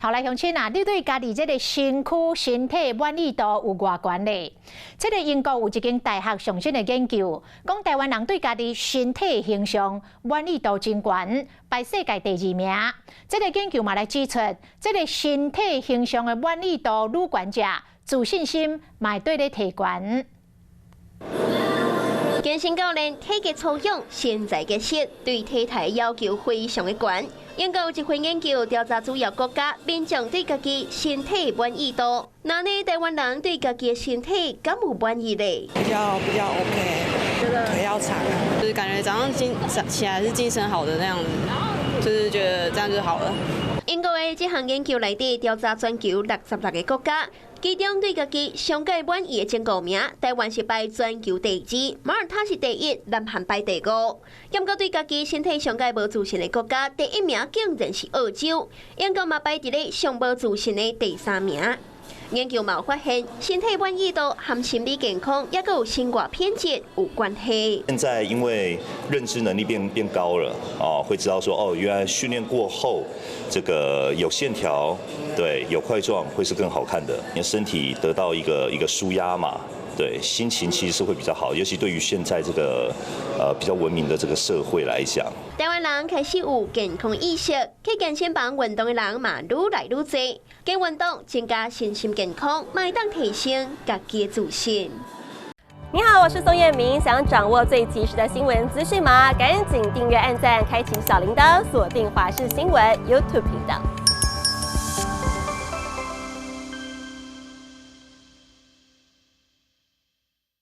好來，鄉親啊，你對家己這个身軀身體滿意度有偌懸咧？這个英國有一間大學上新的研究，講台灣人對家己身體形象滿意度真懸，排世界第二名。這个研究嘛來指出，這个身體形象的滿意度愈懸者，自信心嘛會綴咧提懸。健身教練體格粗勇，身材結實，對體態要求非常的懸。英國有一份研究調查主要國家民眾對家己身體滿意度，那呢台灣人對家己的身體敢有滿意咧？比較 OK，腿要長，就是感覺早上精起來是精神好的那樣子，就是覺得這樣就好了。英國的這項研究內底調查全球66個國家，其中對家己上蓋滿意的前五名，台灣是排全球第二，馬耳他是第一，南韓排第五。毋過對家己身體上蓋無自信的國家，第一名竟然是澳洲，英國嘛排佇咧上無自信的第三名。研究嘛發現，身體滿意度和心理健康抑閣有生活品質有關係。現在因為認知能力變高了，哦，會知道說，哦，原來訓練過後，這個有線條，對，有塊狀會是更好看的。你的身體得到一個舒壓嘛，對，心情其實是會比較好，尤其對於現在這個比較文明的這個社會來講。台灣人開始有健康意識，去健身房運動的人嘛愈來愈多。加運動增加身心健康，嘛會當提升家己的自信。你好，我是宋燕明，想掌握最及時的新聞資訊嗎？趕緊訂閱、按讚、開啟小鈴鐺，鎖定華視新聞 YouTube 頻道。